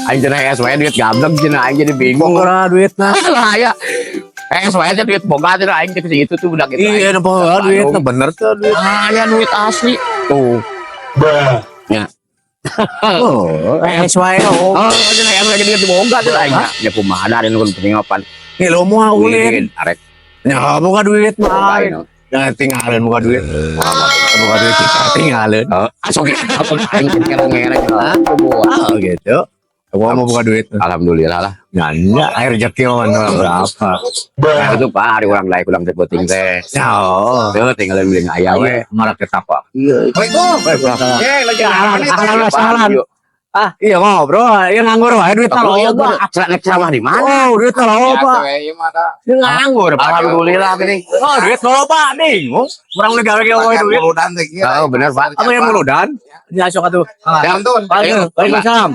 Aing cenah hees wae duit gablek cenah, aing jadi bingung. Pokoknya duitna. Lah aya. Hees wae teh duit boga cenah aing teh itu tuh budak itu. Iya, nu poho duitna bener tuh duit. Ah, ya duit asli. Tuh. Ya. Oh, hees wae oh. Oh, cenah hees wae duit boga cenah aing. Ya kumaha da nu penting apa? Ngilu moal ulin. Arek. Ya boga duit mah. Aing. Ya tinggalin boga duit. Boga duit kita tinggalin. Oh, asok asok aing ngereng-ngereng. Oh gitu. Gua mau buka duit. Alhamdulillah lah. Nanya air rezeki mah berapa? Nah, itu Pak, hari urang daek urang teh penting teh. Ya, oh. Tuh tinggalin beli aya we. Marah kita apa? Iya. Waalaikumsalam. Eh, lagi Ahlan, ahlan, ahlan. Ah, Iya ngobrol, iya nganggur wae duit oh, iya, loba. Nek ceramah di mana? Oh, duit loba. Iya. Nganggur, alhamdulillah gini. Oh, duit loba bingung. Urang udah gawe gawe duit. Muludan teh kieu. Oh, bener, Pak. Apa yang muludan? Ya sok atuh. Ya, ampun. Waalaikumsalam.